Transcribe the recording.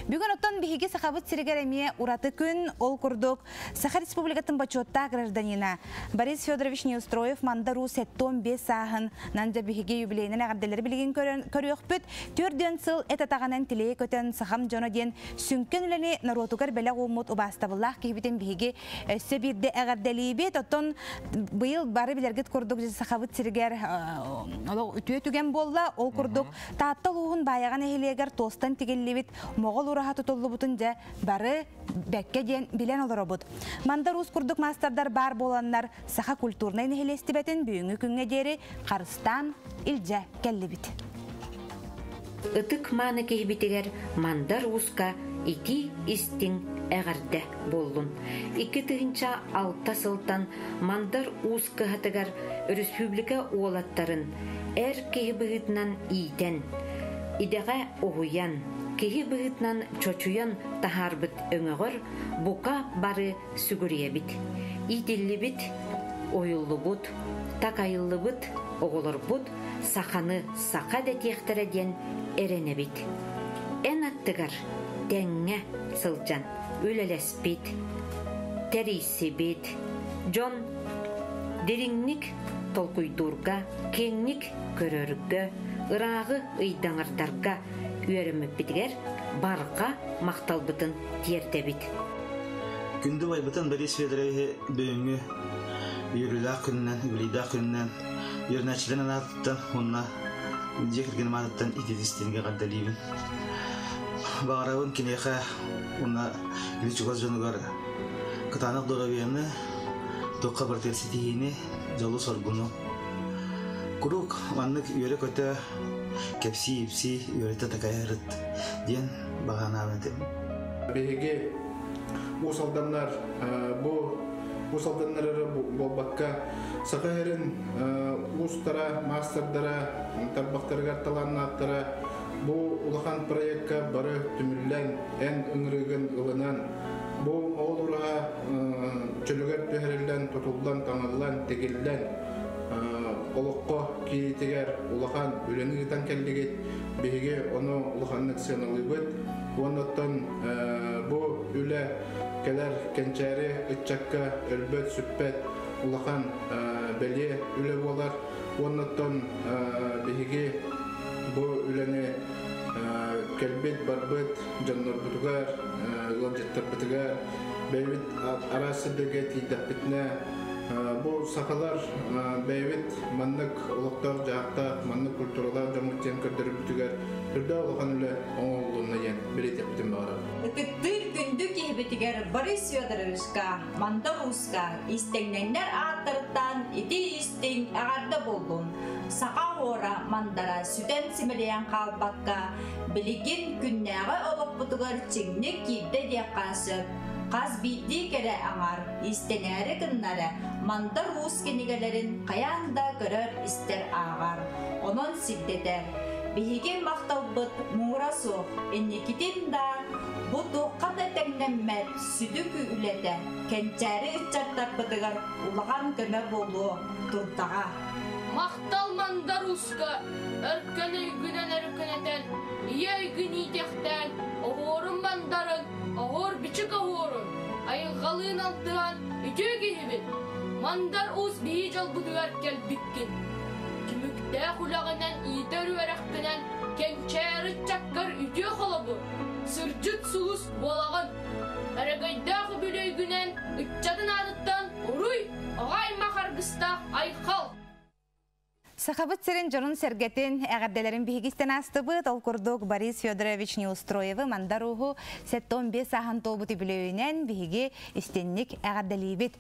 Бүгүн оттон биһиги Сахабыт сиригэр эмиэ ураты күн, ол курдук Саха Республикатын бочуоттаах гражданина Борис Федорович Неустроев Мандар Уус 75 сааһын нан дьэ биһиги юбилейынан эҕэрдэлэри билигин көрүөхпүт. Төрдүөн сыл эт атаҕынан тилэйэ көтөн сахам дьоно диэн сүҥкэн үлэни норуотугар бэлэх ууммут убаастабыллаах киһибитин биһиги өссө биирдэ эҕэрдэлиибит. Оттон быйыл бары билэргит курдук Сахабыт сиригэр олох үтүө түгэн буолла. Ол курдук Таатта улууһун Баайаҕа нэһилиэгэр туостан тигиллибит Моҕол ураһа тутуллубутун дьэ бары бэккэ диэн билэн олоробут. Мандар Уус курдук маастардар баар буоланнар саха культурнай нэһилиэстибэтин бүгүҥҥү күҥҥэ диэри харыстаан илдьэ кэллибит. Ытык мааны киһибитигэр Мандар Ууска итии истиҥ эҕэрдэ буоллун. 2006 сылтан Мандар Уус кыһатыгар өрөспүүбүлүкэ уолаттарын эр киһи быһыытынан иитэн, идэҕэ уһуйан, киһи быһыытынан чочуйан таһаарбыт өҥөҕөр бука бары сүгүрүйэбит. Иитиллибит, уһуйуллубут, такайыллыбыт оҕолорбут саханы саха дэтиэхтэрэ диэн эрэнэбит. Эн аттыгар тэҥҥэ сылдьан үлэлэспит, тэрийсибит дьон дириҥник толкуйдуурга, киэҥник көрөргө, ырааҕы ыйдаҥардарга үөрэммиппитигэр барҕа махталбытын тиэрдэбит. Күндү убайбытын Борис Федоровиһы бүгүҥҥү үөрүүлээх күнүнэн, үбүлүйдээх күнүнэн үөрэнээччилэрин анаатыттан уонна дьиэ кэргэним аатыттан итиитистиингэ эҕэрдэлиибин. Баҕарабын киниэхэ уонна кини чугас дьонугар кытаанах доруобуйаны, туохха барытыгар ситиһиини, дьолу-соргуну. Куруук маннык үөрэ-көтө, кэпсии-ипсии, үөрэтэ такайарыт диэн баҕанаабын этим. Биһиги Уус Алданнар бу Уус Алданнар эрэ буолбакка Саха сирин уустара, маастардара, тарбахтарыгар талааннаахтара бу улахан проекка бары түмүллэн, эн ыҥырыыгын ылынан, бу оҕол ураһа чөлүгэр түһэриллэн, тутуллан, таҥыллан, тигиллэн олоххо киириитигэр улахан үлэни ыытан кэллигит. Биһиги ону улаханнык сыаналыыбыт. Уонна бу үлэ кэлэр кэнчээри ыччакка өлбөт-сүппэт улахан бэлиэ үлэ буолар. Уонна биһиги бу үлэни кэлбит-барбыт дьоннорбутугар, ыалдьыттарбытыгар бэйэбит араас сирдэргэ тиийдэхпитинэ бу сахалар бэйэбит маннык олохтоох-дьаһахтаах, маннык культуралаах дьоммут диэн көрдөрөрбүтүгэр үрдээх улахан үлэ оҥоһуллунна диэн бэлиэтиэхпитин баҕарабын. Ытыктыыр күндү киһибитигэр Борис Федоровичка, Мандар Ууска истэҥнэҥнэр ааттарыттан ити истиҥ эҕэрдэ буоллун. Саха уора мандара сүтэн симэлийэн хаалбакка, билигин күннээҕи олохпутугар чиҥник киирдэ диэххэ сөп. Хас биирдии кэрэ аҥар иистэнээри гыннара Мандар Уус кинигэлэрин хайаан да көрөр-истэр ааҕар, онон сирдэтэр. Биһиги махталбыт муҥура суох, инникитин да бу туохха да тэҥнэммэт сүдү үлэтэ кэнчээри ыччаттарбытыгар улахан көмө буолуо турдаҕа. Махтал Мандар Ууска өркөн өйгүнэн өркөнөтөн, ийэ өйгүн иитиэхтээн, оһуорун мандарын, оһуор бичик оһуорун, айылҕалыын алтыһан үтүө киһибит, Мандар Уус биһи дьолбутугар кэлбиккин. Түмүктээх үлэҕинэн иитэр үөрэххинэн кэнчээри ыччаккар үтүө холобур, сырдьыт сулус буолаҕын. Өрөгөйдөөх үбүлүөйгүнэн ыччатын аатыттан уруй, оҕо аймах аргыстаах айхал! Сахабыт сирин дьонун-сэргэтин эҕэрдэлэрин биһиги истэн аастыбыт. Ол курдук Борис Федорович Неустроевы Мандар Ууһу 75 сааһын туолбут үбүлүөйүнэн биһиги истинник эҕэрдэлиибит.